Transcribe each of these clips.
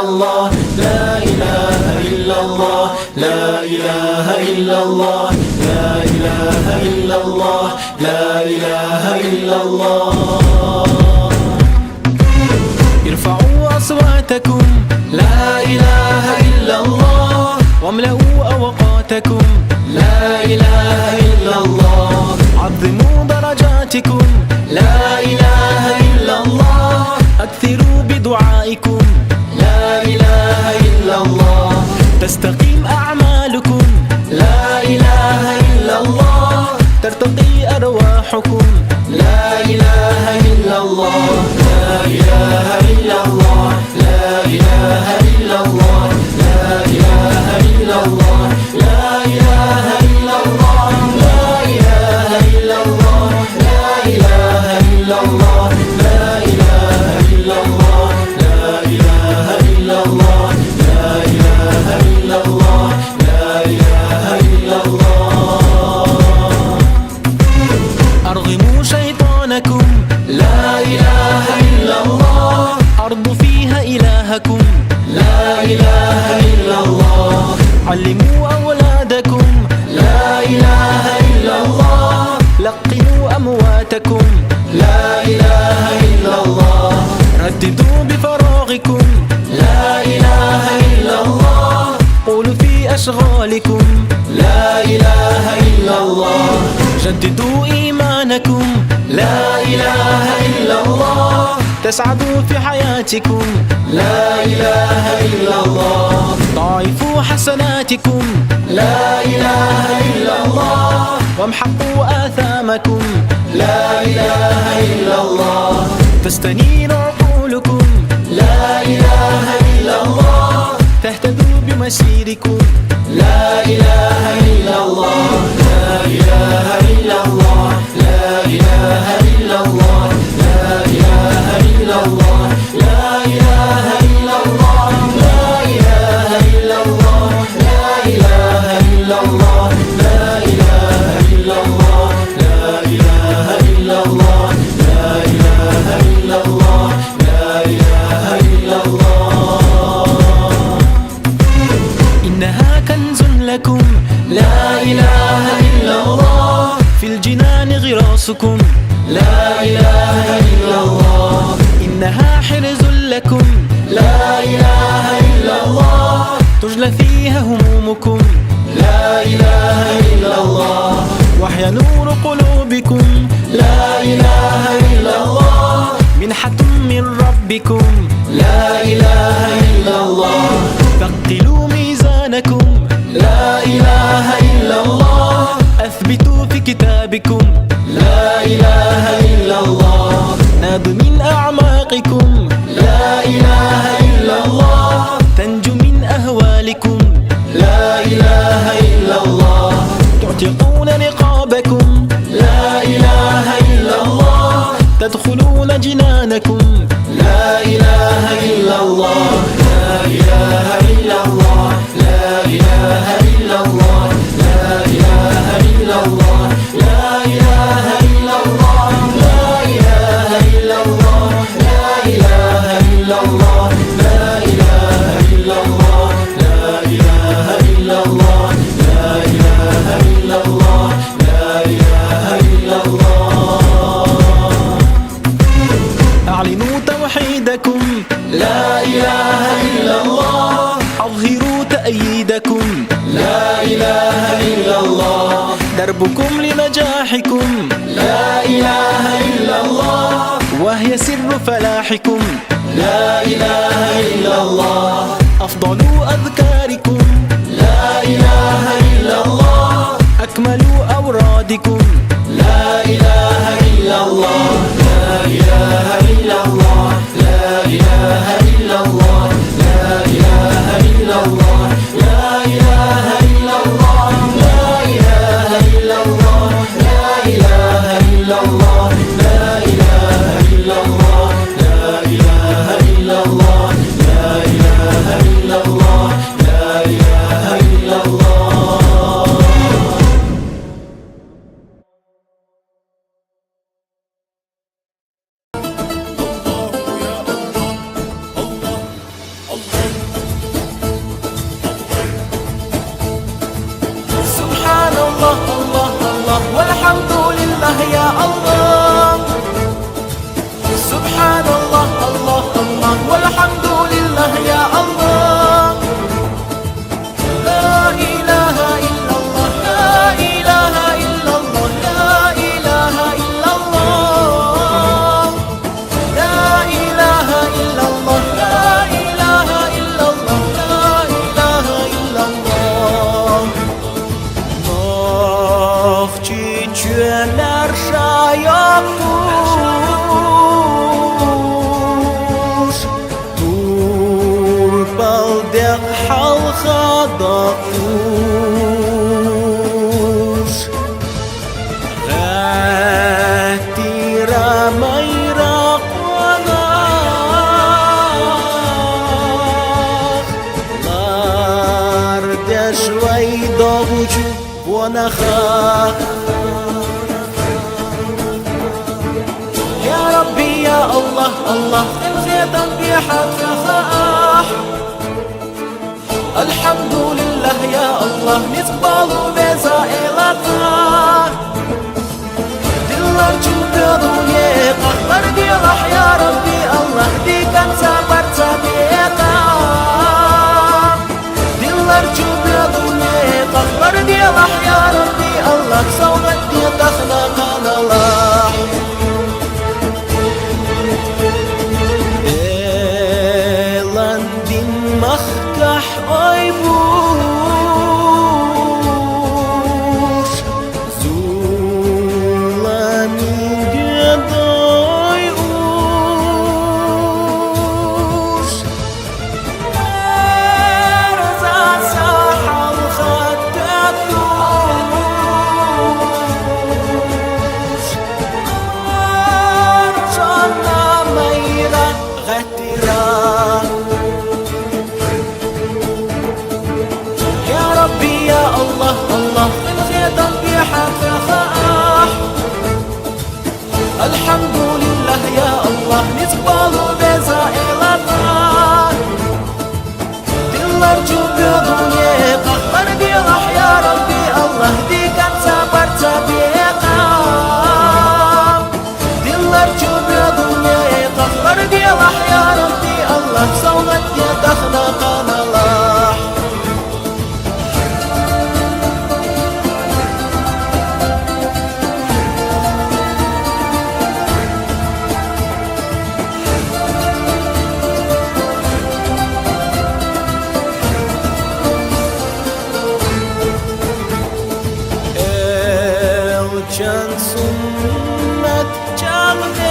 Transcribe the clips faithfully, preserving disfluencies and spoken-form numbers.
الله، لا إله إلا الله، لا إله إلا الله، لا إله إلا الله، لا إله إلا الله. ارفعوا أصواتكم، لا إله إلا الله، واملأوا أوقاتكم، لا إله إلا الله. عظموا درجاتكم، لا إله إلا الله. أكثروا بدعائكم، لا إله إلا الله. تستقيم أعمالكم، لا إله إلا الله. ترتقي أرواحكم، لا إله إلا الله، لا إله إلا الله، لا إله إلا الله، لا إله إلا الله، لا إله إلا الله، لا إله إلا الله، لا إله إلا الله، لا إله إلا الله، لا إله إلا الله، لا إله إلا الله، لا إله إلا الله. أرغموا شيطانكم، لا إله إلا الله. أرضوا فيها إلهكم، لا إله إلا الله. علموا أولادكم، لا إله إلا الله. لقنوا أمواتكم، لا إله إلا الله. رددوا بفراغكم، لا إله إلا الله. قولوا في أشغالكم، لا إله إلا الله. جددوا إيمانكم، لا إله إلا الله. تسعدوا في حياتكم، لا إله إلا الله. ضاعفوا حسناتكم، لا إله إلا الله. وامحقوا آثامكم، لا إله إلا الله. تستنير عقولكم، لا إله إلا الله. تهتدوا بمسيركم، لا إله إلا الله، لا إله إلا الله، لا إله إلا الله، لا إله إلا الله، لا إله إلا الله، لا إله إلا الله، لا إله إلا الله، لا إله إلا الله، لا إله إلا الله، لا إله إلا الله، لا إله إلا الله. إنها كنز لكم، لا إله إلا الله. في الجنان غراسكم، لا إله إلا الله. إنها حرز لكم، لا إله إلا الله. تجلى فيها همومكم، لا إله إلا الله. وهي نور قلوبكم، لا إله إلا الله. منحة من ربكم، لا إله إلا الله. ثقلوا ميزانكم، لا إله إلا الله. أثبتوا في كتابكم، لا إله إلا الله. نادوا من أعماقكم، لا إله إلا الله. تنجو من أهوالكم، لا إله إلا الله. تعتقون رقابكم، لا إله إلا الله. تدخلون جنانكم، لا إله إلا الله، لا إله إلا الله، لا إله إلا الله، لا إله إلا الله، لا إله إلا الله، لا إله إلا الله، لا إله إلا الله، لا إله إلا الله، لا إله إلا الله، لا إله إلا الله، لا إله إلا الله. أعلنوا توحيدكم، لا إله إلا الله. أظهروا تأييدكم، لا إله إلا الله. دربكم لنجاحكم، لا إله إلا الله. وهي سر فلاحكم، لا إله إلا الله. أفضل أذكاركم، لا إله إلا الله. أكمل أورادكم، لا إله إلا الله، لا إله إلا الله، لا إله إلا الله، لا إله إلا الله، لا إله إلا الله، لا إله إلا الله، لا إله إلا الله، لا إله إلا الله، لا إله إلا الله، لا إله إلا الله. хьалха доккхуш, гӀаттира майра къонах, лардеш вай догӀучу къонаха. Я Рабби, я Аллагь, Аллагь, хӀинца хетам бихьа тхо хаахь. Алхьамдулиллахь, я Аллагь, ницкъ балу веза элаца. Диллар чу белуне къахбар делахь, я Рабби, Аллагь, диканца барца бекъа. Диллар чу белуне къахбар делахь, я Рабби, Аллагь, савгъат де тахна къаналахь. Делан дин махкахь ой буш, зуламиге дой уш. Мерза са хьалха тетуш, маршанна майра гӀаттира. Я Рабби, я Аллагь, Аллагь, хӀинца хетам бихьа тхо хаахь. Алхьамдулиллахь, я Аллагь, ницкъ балу веза элаца. Диллар чу белуне къахбар делахь, я Рабби, Аллагь, диканца барца бекъа. Диллар чу белуне къахбар делахь, я Рабби, Аллагь, савгъат де тахна къаналахь. Элчан суннат чӀагӀдеш,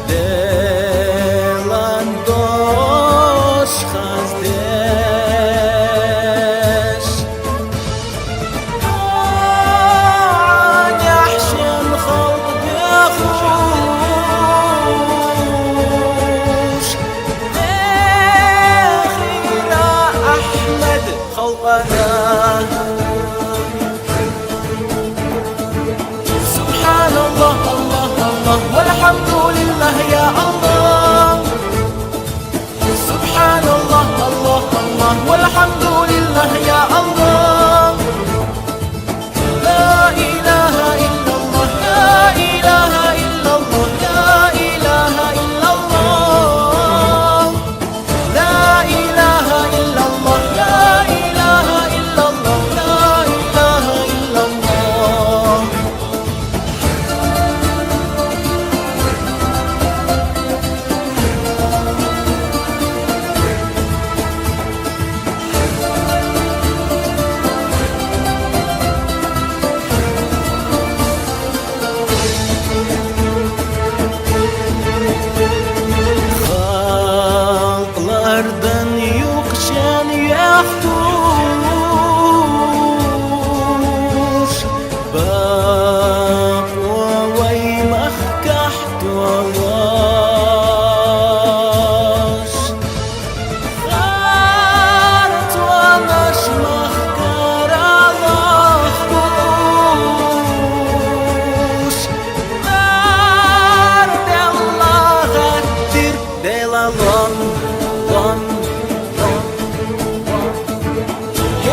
делан дош хаздеш. Дагахьшен халкъ дехуш, дехира Ахьмад халкъана. Субханаллагь, Аллагь, Аллагь, валхьамдулиллахь, я Аллагь. Субханаллагь, Аллагь, Аллагь, валхьамдулиллахь, я Аллагь. Ла илагьа иллаллагь, ла илагьа иллаллагь, ла илагьа иллаллагь. Ла илагьа иллаллагь, ла илагьа иллаллагь, ла илагьа иллаллагь. Халкълардан юкъчен яхтуш, бакъо вай махкахь тоалаш. Харцонаш махкара лахкуш, хар делла гӀаттир делалон, лон, лон, лон.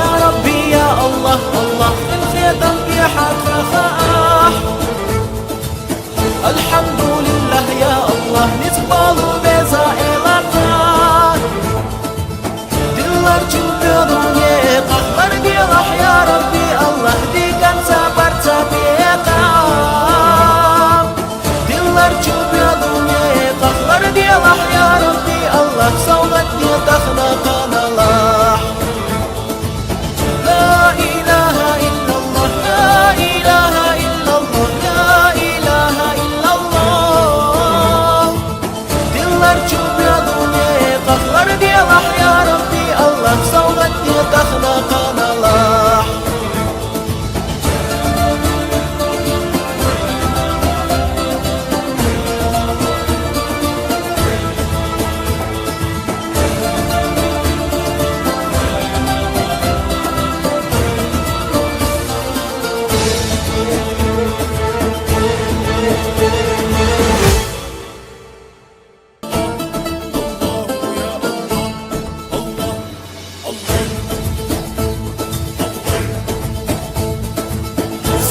Я Рабби, я Аллагь, Аллагь, хӀинца хетам бихьа тхо хаахь. Алхьамдулиллахь, я Аллагь, ницкъ балу веза элаца. Диллар чу белуне къахбар делахь, я Рабби, Аллагь, диканца барца бекъа. Диллар чу белуне къахбар делахь, я Рабби, Аллагь, савгъат де тахна къаналахь. Ла илагьа иллаллагь, ла илагьа иллаллагь, ла илагьа иллаллагь. Чубядуне къахлар диялахь, я Рабби Аллах, савгъатни тахна къаналахь.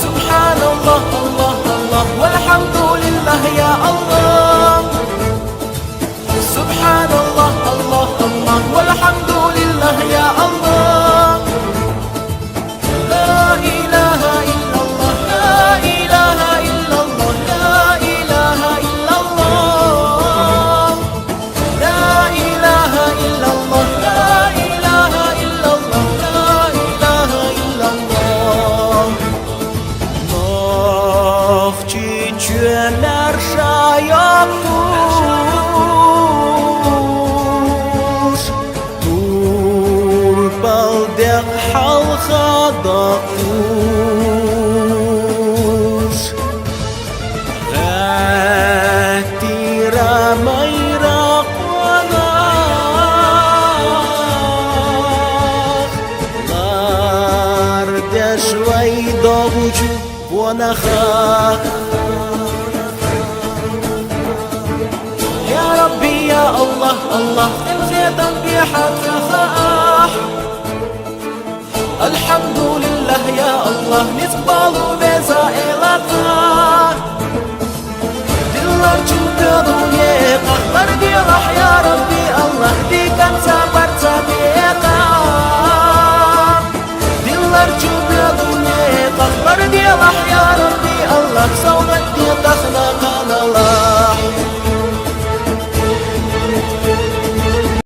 سبحان الله، الله، الله، والحمد لله، يا الله. سبحان الله، الله، الله، والحمد لله، يا الله. لا إله إلا الله، لا إله إلا الله، لا إله إلا الله. لا إله إلا الله، لا إله إلا الله، لا إله إلا الله. Нохчийче мярша ёкъ туш, турпалдекъ хьалха дакъуш. Гъаттира майра къонах, лардеш вай догъучу къонахах. Я Рабби, я Аллах, Аллах, къинхетам бихьа цӀахь. الحمد لله, я Аллах, низ балу веза элата. Дилар чубядуне къахлар диялахь, я Рабби Аллах, дикан сабар цабекъа. Дилар чубядуне къахлар диялахь,